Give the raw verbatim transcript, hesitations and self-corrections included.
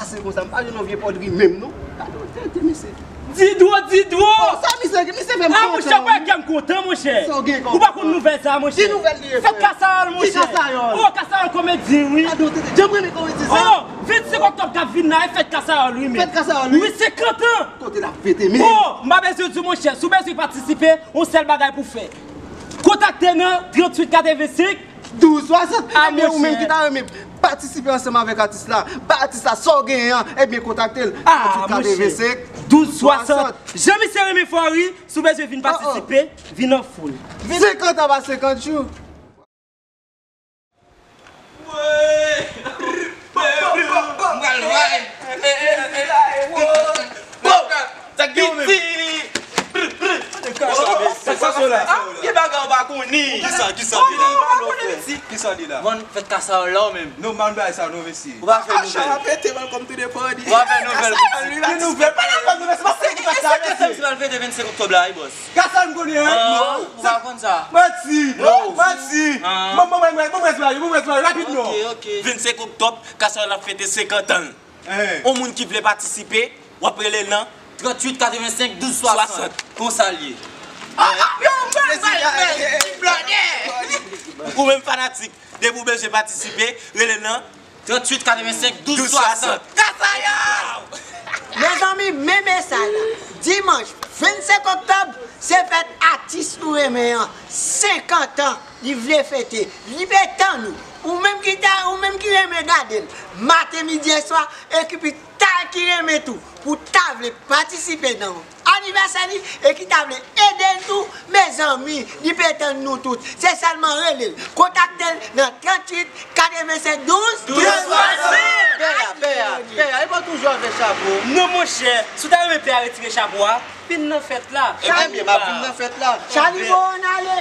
Se konsa, m pa jwenn yon vye pòdri menm, non. Gade yon tete, mesye. Didwo, Didwo! Oh, sa misye, misye fè m kontan, wi. Ah, monchè, kè m kontan, monchè. Sa w gen kòm... Ou pa konn nouvèl sa, monchè? Ki nouvèl li ye, frè? Fèt Kasayòl, monchè. Ki Kasayòl? Oh, Kasayòl komedi, wi. Gade yon tete, jan m renmen komedi sa. Oh, vennsenk oktòb k ap vin la, e fèt Kasayòl, wi, men. Fèt Kasayòl, wi. Wi, senkant an. Kote l ap fete, men? Oh, m pa bezwen di w, monchè. Si w bezwen patisipe, yon sèl bagay pou w fè. Kontakte nan tranntuit katrevensenk, douz swasant. Ah, ebyen, ou menm ki ta renmen patisipe ansanm avèk atis la, ba atis la sa w genyen an, ebyen, kontakte l. Ah, tranntuit katrevensenk, douz swasant. Jan misye renmen fò ri, si w bezwen vin patisipe, vin an foul. Senkant an pa senkant jou. Mwen pral vay. Sa k gen menm? Sa k pase la? Gen bagay ou pa konnen. Kisa, kisa li la? Kisa li la? Mwen fèt Kasayòl la ou menm. Non, man bay sa non, mesye. Ou pa fè nouvèl. Chala pete, welcome to the party. Ou pa fè nouvèl. Ki nouvèl? Pa nan fè nouvèl, se pa sa ki pase la, mesye. Se pral fete vennsenk oktòb la, wi, bòs. Kasayòl m konnen, hein? Ah, ou pa konn sa? Manti! Non. Manti! Ah. Bon, bon, bon, bon, bon, bon, bon, rapidman. Ok, ok. Vennsenk oktòb, Kasayòl ap fete senkant an. Hein. Yon moun ki vle patisipe, w ap rele nan tranntuit katrevensenk douz swasant. Konsa l ye. Ah, ah, yo, mwen, mwen, mwen, ti blòdè. Ou menm fanatik, depi w bezwen patisipe, rele nan tranntuit katrevensenk douz swasant. Kasayòl! Mezanmi, men mesaj la. Dimanch vennsenk oktòb, se fèt atis nou renmen an. Senkant an, li vle fete. Li pe tann ou. Ou menm ki ta, ou menm ki renmen gade l. Maten, midi e swa, ekipi ta ki renmen tou. Pou ta vle patisipe nan anivèsè li e ki ta vle ede l tou, mezanmi, li pe tann nou tout. Se sèlman rele l, kontakte l nan tranntuit katrevensenk douz. Pè a, pè a, pè a, e pa toujou avèk chapo. Non, monchè, si w ta renmen pè a retire chapo a, vin nan fèt la. Ebyen, m ap vin nan fèt la. Chalibo, ann ale!